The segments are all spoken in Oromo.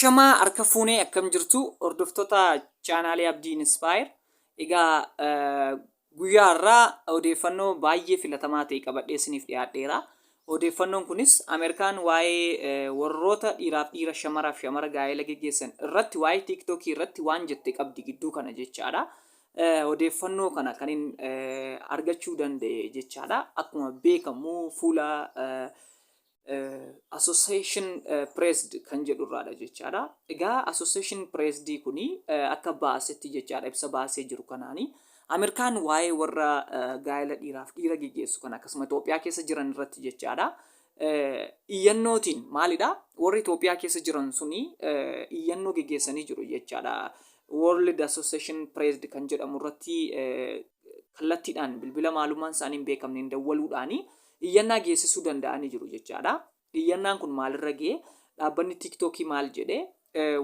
Ashamaa harka fuunee, akkam jirtu hordoftoota chaanaalii Abdii Inspire? Egaa guyyaa har'aa odeeffannoo baay'ee filatamaa ta'e qabadhee isiniif dhiyaadheera. Odeeffannoon kunis Ameerikaan waa'ee warroota dhiiraaf dhiira, shamaraaf shamara gaa'ela geggeessan irratti, waa'ee TikTokii irratti waan jette qabdi gidduu kana jechaadha. Odeeffannoo kana kan hin argachuu danda'e jechaadha. Akkuma beekamu fuula Association Press kan jedhu irraadha jechaadha. Egaa Association Press kuni akka baasetti jechaadha, ibsa baasee jiru kanaani. Ameerikaan waa'ee warra gaa'ela dhiiraaf dhiira geggeessu kan akkasuma Itoophiyaa keessa jiran irratti jechaadha. Iyyannootiin maalidha? Warri Itoophiyaa keessa jiran suni iyyannoo geggeessanii jiru jechaadha. World Association Press kan jedhamu irratti kallattiidhaan bilbila maalummaan isaanii hin beekamneen dawwaluudhaani iyyannaa geessisuu danda'anii jiru jechaadha. Iyyannaan kun maalirra ga'e? Dhaabbanni TikTokii maal jedhe?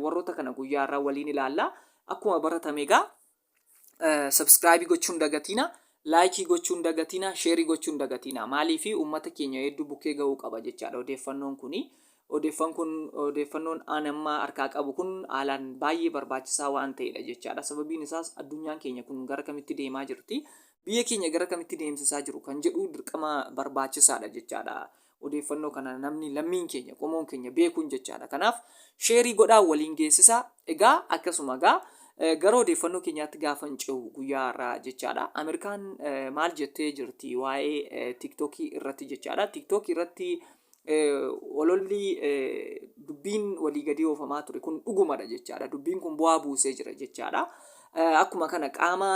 Warroota kana guyyaa irraa waliin ilaalla. Akkuma baratame egaa subscribe gochuun dagatiina, like gochuun dagatiina, share gochuun dagatiina. Maaliif? Uummata keenya hedduu bukkee ga'uu qaba jechaadha odeeffannoon kuni. Odeeffan kun, odeeffannoon aan amma harkaa qabu kun haalaan baay'ee barbaachisaa waan ta'edha jechaadha. Sababiin isaas addunyaan keenya kun gara kamitti deemaa jirti? Biyya keenya gara kamitti deemsisaa jiru kan jedhu dirqama barbaachisaadha jechaadha. Odeeffannoo kana namni lammiin keenya, qomoon keenya beekuun jechaadha. Kanaaf share godhaa, waliin geessisaa. Egaa akkasuma egaa gara odeeffannoo keenyaatti gaafa hin ce'u guyyaa har'aa jechaadha. Ameerikaan maal jettee jirti waa'ee TikTokii irratti jechaadha? TikTokii irratti ololli dubbiin walii gadii oofamaa ture kun dhugumadha jechaadha. Dubbiin kun bu'aa buusee jira jechaadha. Akkuma kana qaama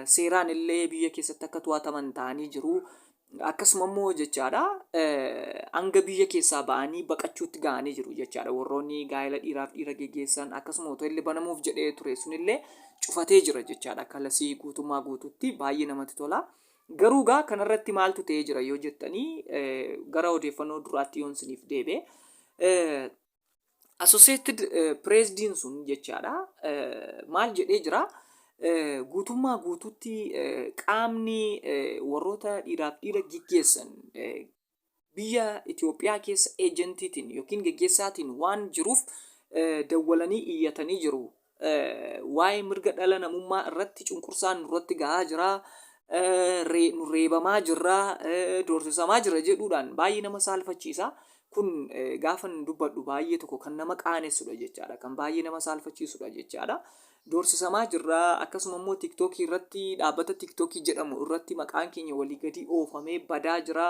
seeraan illee biyya keessatti akka to'ataman ta'anii jiru. Akkasuma immoo jechaadha, hanga biyya keessaa ba'anii baqachuutti ga'anii jiru jechaadha. Warroonni gaa'ela dhiiraaf dhiira geggeessan, akkasuma hoteelli banamuuf jedhee ture sunillee cufatee jira jechaadha. Kalasii guutummaa guututti baay'ee namatti tola. Garuu gaa kanarratti maaltu ta'ee jira yoo jettanii, gara odeeffannoo duraatti yoon isiniif deebi'e, Associated Pressdiin sun jechaadha maal jedhee jira? Guutummaa guututti qaamni warroota dhiiraaf dhiira geggeessan biyya Itoophiyaa keessa agentiitiin yookiin geggeessaatiin waan jiruuf dawwalanii iyyatanii jiru. Waa'ee mirga dhala namummaa irratti cunqursaan nurratti gahaa jira, nu reebamaa jirra, doorsisamaa jira jedhuudhaan baay'ee nama saalfachiisa. Kun gaafan dubbadhu baay'ee tokko kan nama qaanessudha jechaadha. Kan baay'ee nama saalfachiisudha jechaadha. Doorsisamaa jirra, akkasuma immoo TikTokii irratti, dhaabbata TikTokii jedhamu irratti maqaan keenya walii gadi oofamee badaa jira.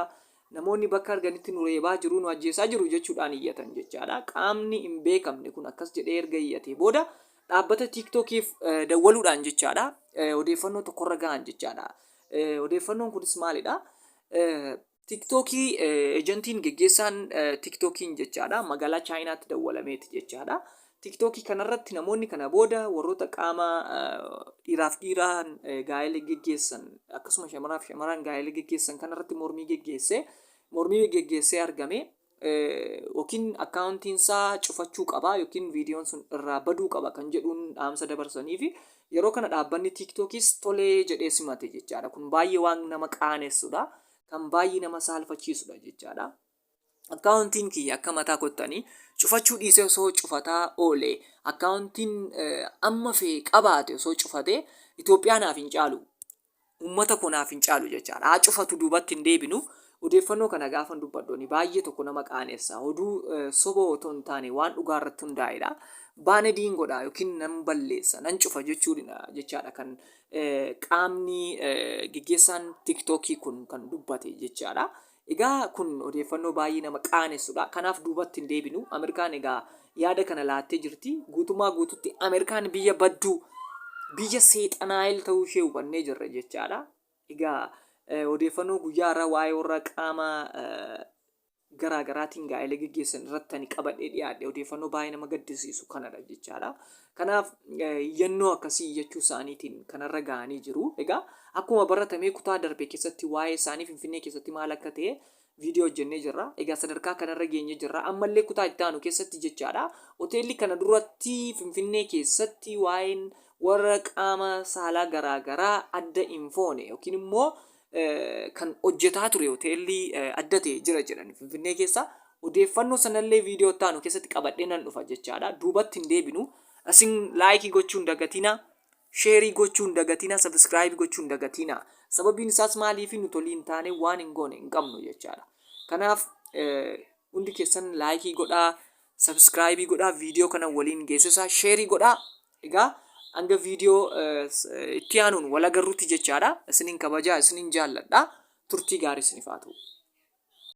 Namoonni bakka arganitti nu reebaa jiru, nu ajjeesaa jiru jechuudhaan iyyatan jechaadha. Qaamni hin beekamne kun akkas jedhee erga iyyatee booda dhaabbata TikTokiif dawwaluudhaan jechaadha odeeffannoo tokkorra gahan jechaadha. Odeeffannoon kunis maalidha? TikTokii agentiin, geggeessaan TikTokiin jechaadha, magaalaa Chaayinaatti dawwalameeti jechaadha. TikTokii kanarratti namoonni kana booda warroota qaama dhiiraaf dhiiraan gaa'ela geggeessan, akkasuma shamaraaf shamaraan gaa'ela geggeessan kanarratti mormii geggeessee argame yookiin akkaawuntiin isaa cufachuu qaba yookiin viidiyoon sun irraa baduu qaba kan jedhuun dhaamsa dabarsanii fi yeroo kana dhaabbanni TikTokis tolee jedhee simate jechaadha. Kun baay'ee waan nama qaanessudha. Kan baay'ee nama saalfachiisudha jechaadha. Akkaawuntiin kiyya akka mataa kottanii cufachuu dhiisee osoo cufataa oole, akkaawuntiin amma fe'e qabaate osoo cufatee, Itoophiyaa naaf hin caalu. Uummata koo naaf hin caalu jechaadha. Haa cufatu, duubatti hin deebinu. Odeeffannoo kana gaafan dubbadhu baay'ee tokko nama qaanessa. Oduu soba otoo hin taane waan dhugaa irratti hundaa'edha. Bannediin godha yookiin nan balleessa, nan cufa jechuudha jechaadha kan qaamni geggeessaan TikTokii kun kan dubbate jechaadha. Egaa kun odeeffannoo baay'ee nama qaanessudha. Kanaaf duubatti hin deebinu. Ameerikaan egaa yaada kana laattee jirti. Guutummaa guututti Ameerikaan biyya badduu, biyya seexanaayil ta'uu ishee hubannee jirra jechaadha. Egaa odeeffannoo guyyaa har'aa waa'ee warra qaama garaa garaatiin gaa'ela geggeessan irratti ani qabadhee dhiyaadhe odeeffannoo baay'ee nama gaddisiisu kanadha jechaadha. Kanaaf iyyannoo akkasii iyyachuu isaaniitiin kanarra ga'anii jiru. Egaa akkuma baratamee kutaa darbe keessatti waa'ee isaanii Finfinnee keessatti maal akka ta'e viidiyoo hojjennee jirra. Egaa sadarkaa kanarra geenyee jirra. Ammallee kutaa itti aanu keessatti jechaadha. Hoteelli kana duratti Finfinnee keessatti waa'een warra qaama saalaa garaa garaa adda hin foone yookiin immoo kan hojjetaa ture hoteelli adda ta'e jira jedhan Finfinnee keessa. Odeeffannoo sanallee viidiyoo itti aanu keessatti qabadhee nan dhufa jechaadha. Duubatti hin deebinu. Isin like gochuu hin dagatinaa. Share gochuu hin dagatinaa. Subscribe gochuu hin dagatinaa. Sababiin isaas maaliif nu tolii hin taane waan hin goone hin qabnu jechaadha. Kanaaf hundi keessan like godhaa, subscribe godhaa, viidiyoo kana waliin geessisaa, share godhaa. Egaa hanga viidiyoo itti aanuun wal agarruutti jechaadha. Isinin kabajaa, isinin jaalladha. Turtii gaarii isiniif haa ta'u.